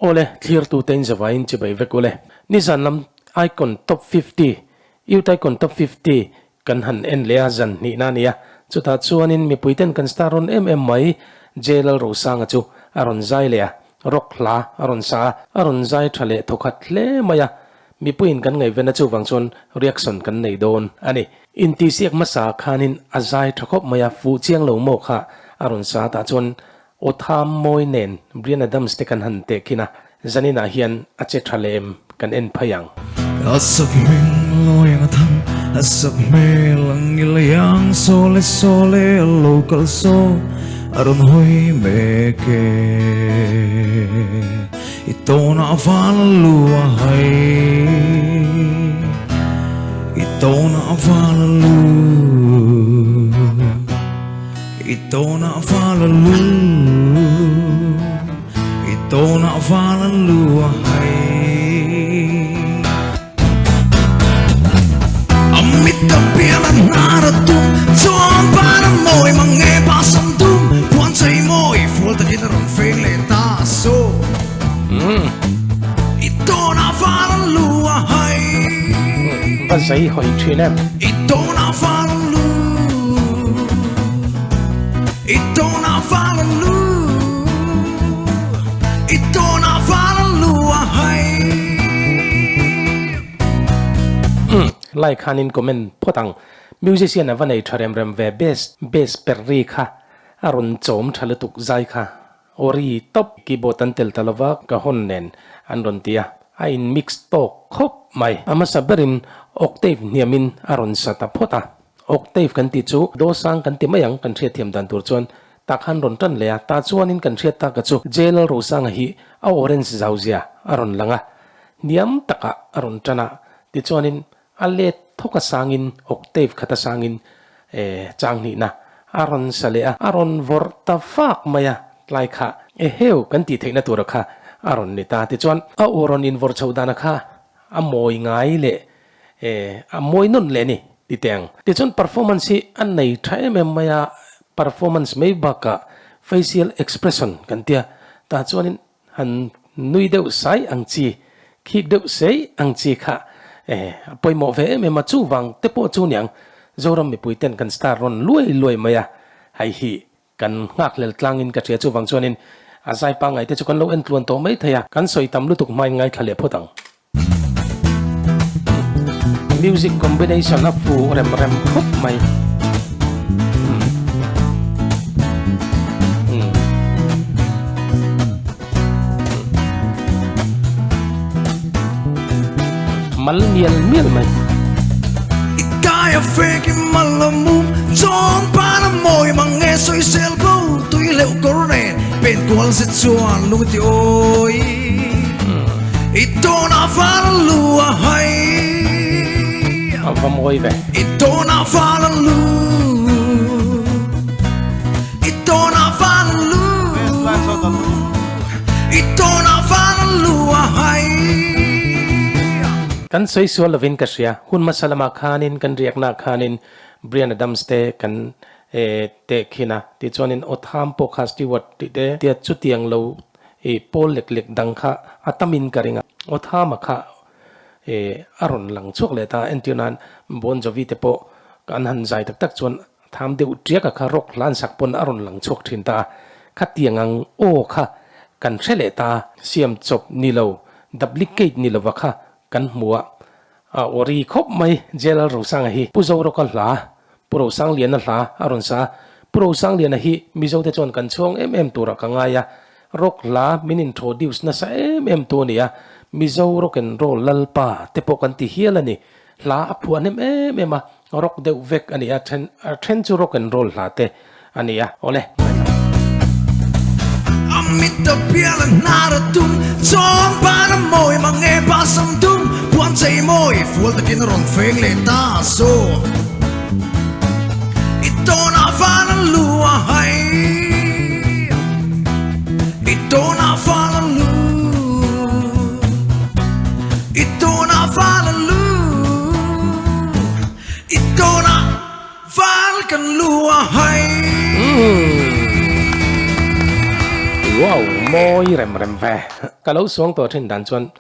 Awle, thlirtute in zavaiin chibai vek ule. Nizan lam Icon Top 50, Youth Icon Top 50 kan han en leh a zan hnihna a ni a. Chutah chuanin mipuiten kan star rawn em em mai J Lalrosanga chu a rawn zai leh a, rock hla a rawn sa a, a rawn zai tha leh thawkhat hle mai a. Mipuiin kan ngaihvenna chuvang chuan reaction kan nei dawn a ni. Intihsiak hmasa khanin a zai tha khawp mai a, fuh chiang lo maw kha a rawn sa tah chuan aw tham mawi nen Bryan Adams te kan han teh khin a, zaninah hian a che tha leh em kan en phei ang. A sak hming lawi ang a thang, a sak hmel ang i lei ang, Sawle sawle a lo kal saw, a rawn hawi mek e. I tawnah val lu a hai I tawnah val lu I tawnah val lu I tawnah val lu a hai A mit a pian a hnar a tum Chuan par a mawi mang nge pa sam tum Puan chei mawi fual takin a rawn feng leh ta so I tawnah val a lu a hai Va zai hawi thin em. I tawnah val a lu I tawnah val a lu I tawnah val a lu a hai. Umm like khanin comment phawt ang. Musician a va nei tha rem rem ve bass bass per ri kha a rawn chawm tha lutuk zai kha aw ri tawp keyboard an tel ta lova ka hawn nen an rawn ti a a in mix tawk khawp mai. A hmasa berin octave hniamin a rawn sa ta phawt a octave kan tih chu do sang kan ti mai ang kan hriatthiam dan tur chuan tah khan rawn tan leh a tah chuanin kan hriat tak a chu Jail Rosanga hi a orange zau zia a rawn lang a Hniam takah a rawn tan a, tichuanin a let thawk a sangin octave khat a sangin chang hnihna a rawn sa leh a, a rawn vawrh ta vak mai a, tlai kha eheu kan tih theihna tura kha a rawn ni ta. Tichuan a aw rawn invawrh chhoh dana kha a mawi ngai leh a mawi nawn leh a ni ti teh ang. Tichuan performance hi a nei tha em em mai a, performance mai bakah facial expression kan tia, tah chuanin Han nui deuh sai ang chi, khik deuh sei ang chi kha eh a pawimawh ve em em a, chuvang te pawh chu niang Zoram mipui ten kan star rawn luai luai mai a, hei hi kan nghakhlel tlangin ka hria chuvang chuanin a zai pangngai te chu kan lo en tluan tawh mai thei a, kan sawi tam lutuk hmain ngaithla leh phawt ang. Music combination a fu rem rem khawp mai. Mal mial mial mai. Itaya fake malamum Chong para moi mang nghe soi sel bo tui leu kor nen pen kual zet chuan lung ti oi I tawna val lu a hai A va mawi ve. I tawna val lu I tawna val lu I tawna val lu a hai. Kan sawi sual lovin ka hria. Hun hmasa lamah khanin kan riaknaah khanin Bryan Adams te kan teh khin a. Tichuanin Otham pawh kha Stewart tih te tia chutiang lo I pawl lek lek dang kha a tamin ka ring a, aw thama kha e a rawn lang chhuak leh ta, entir nan Bon Jovi te pawh an han zai tak tak chuan tham deuh tiak a kha rock hlan sak pawn a rawn lang chhuak thin ta a, khatiang ang aw kha kan hre leh ta, siam chawp ni lo, duplicate ni lova kha kan hmu a, a aw ri khawp mai J.L. Rosanga hi Pu Zoroka hla Pu Rosangliana hla a rawn sa a, Pu Rosangliana hi Mizote chuan kan chhuang em em turah ka ngai a, rock hla min introduce nasa em em tu a ni a, Mizo rock and roll lalpa te pawh kan ti hial a ni, hla a phuah hnem em em a, rock deuh vek a ni a, then a then chu rock and roll hla te a ni a, awle. A mit a pial a hnar a tum, chuan ban a mawi mang e pa sam tum, puan chei mawi fual takin a rawn feng leh ta so. I tawnah val a lu a hai, i tawnah val a lu, i tawnah val a lu, i tawnah. Val kan lu a hai. Wow, mawi rem rem ve. Ka lo suang tawh thin dan chuan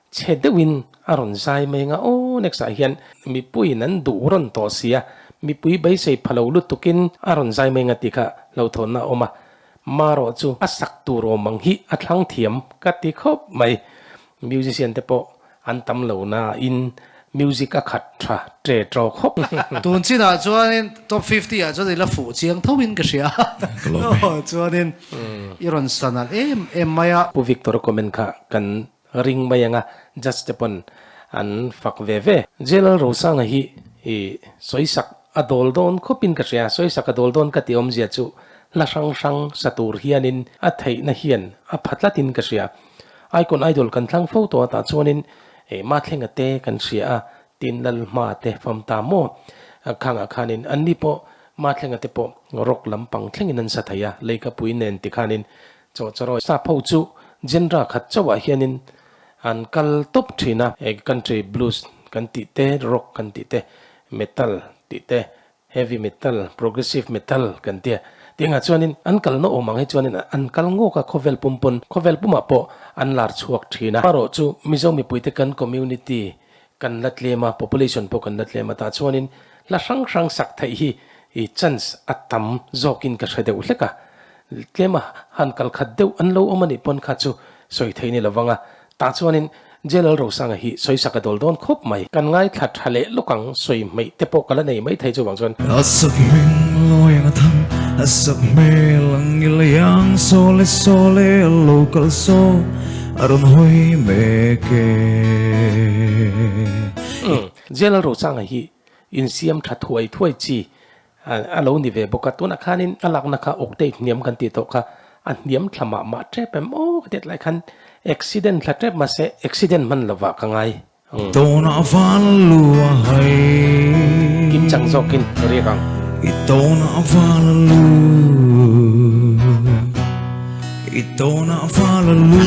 chhe deuhin a rawn zai mai anga aw next ah hian mipuiin an duh rawn tawh sia, mipui beisei pha lo lutukin a rawn zai mai anga tih kha hlauhthawnna a awm a. Marawh chu a sak tur awm ang hi a thlang thiam ka ti khawp mai. Musician te pawh an tam lo na in music a khat tha tre traw khawp. Tun chinah chuanin top 50 ah chuan i la fuh chiang tho in ka hria aw chuanin i rawn sa nalh em em mai a. Pu Victor comment kha kan ring mai anga judge te pawn an fak ve ve. Jalal Rosanga hi i sawisak a dawl dawn khawpin ka hria, sawisak a dawl dawn ka ti awmzia chu hla hrang hrang sa tur hianin a theihna hian a pha tlatin ka hria. Icon Idol kan thlang fo tawh a tah chuanin eh Mathlenga te kan hria a, tin Lalhma te fam ta maw khangah khanin anni pawh Mathlenga te pawh rock lampang thlengin an sa thei a, Leikapui nen tikhanin chawhchawrawi sap ho chu genre khat chauhah hianin an kal tawp thin a, country blues kan tih te, rock kan tih te, metal tih te, Heavy metal, progressive metal kan tia. Tiangah chuanin an kalna awm ang hi chuanin an kal ngawk a khawvel pum pawn, khawvel pumah pawh an lar chhuak thin a. Erawh chu Mizo mipuite kan community kan la tlem a, population pawh kan la tlem a, tah chuanin hla hrang hrang sak theih hi i chance a tam zawkin ka hre deuh hlek a. Tlem a han kal khat deuh an lo awm a nih pawn kha chu sawi theih ni lovang a. Tah chuanin Jalal Rosanga hi sawisak a dawl dawn khawp mai. Kan ngaithla tha leh lawk ang, sawi hmeih te pawh ka la nei mai thei chuvang chuan. A sak hming lawi ang a thang, a sak hmel ang i lei ang, Sawle sawle a lo kal saw, a rawn hawi mek e. Umm, Jalal Rosanga hi insiam tha thuai thuai chi A lo ni ve bawk a, tunah khanin a lakna kha octave hniam kan tih tawh kha a hniam thla mah mah tep em aw ka tiat lai khan accident thla tep mahse accident hman lovah ka ngai ang. Tawnah val lu a hai. Kim chang zawkin riak ang. I tawnah val lu I tawnah val lu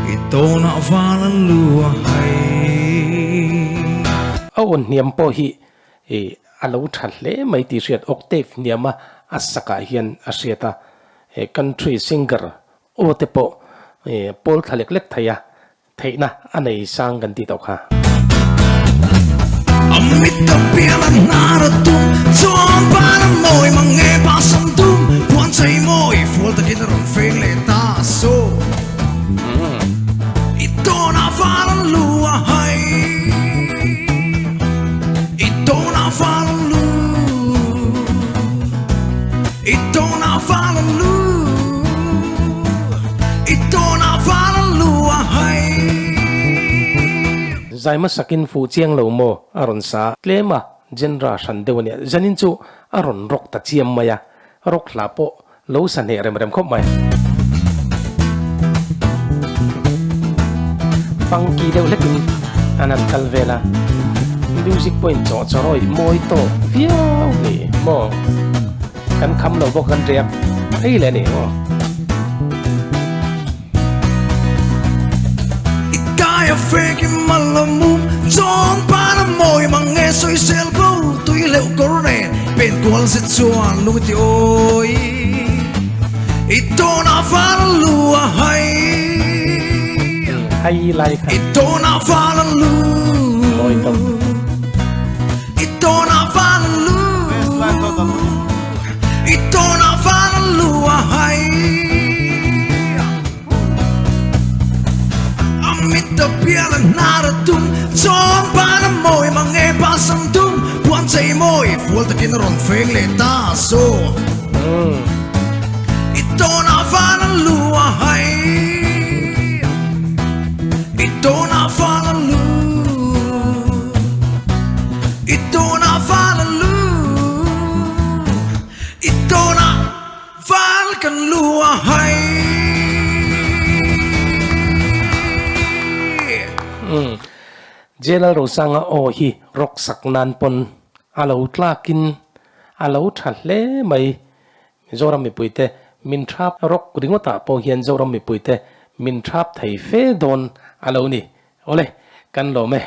I tawnah val lu a hai. A awn hniam pawh hi a lo tha hle mai tih hriat octave hniama a sakah hian a hriat a, country singer aw te pawh pawl thla lek lek thei a, theihna a nei sang kan tih tawh kha. A mit a pian a hnar a tum chuan ban a mawi mang nge pa sam dum puan chei mawi fual takin a rawn feng leh ta so i tawnah val a lu a hai i tawnah val a lu i tawnah val a lu i tawnah val a lu a hai. Zai hmasakin fuh chiang lo maw a rawn sa tlem a, genre hran deuh a nia. Zanin chu a rawn rock ta chiam mai a, rock hla pawh lo sa hneh rem rem khawp mai. Funky deuh hlekin an han kal vel a, music pawhin chawh chawrawih mawi tawk viau ni maw? Kan kham lo bawk kan riak phei leh a ni maw? I tai a fek i mal a mum Chuan pan a mawi mang nge sawisel bo tui hleuh kawr nen pen kual zet chuan lung ti awi I tawnah val a lu a hai Hai lai kha I tawnah val a lu Mawi tawp I tawnah val a lu I tawnah val a lu a hai A mit a pial a hnar a tum Chuan ban a mawi mang e pa sam dum Puan chei mawi fual takin a rawn feng leh ta so I tawnah val a lu a hai I tawnah val a lu I tawnah val a lu I tawnah val kan lu a hai. Jalal Rosanga aw hi rock sak nan pawn a lo tlakin a lo tha hle mai. Mizoram mipuite min thap rock ringawtah pawh hian Zoram mipuite min thap thei fe dawn a lo ni. Awle, kan lawm e.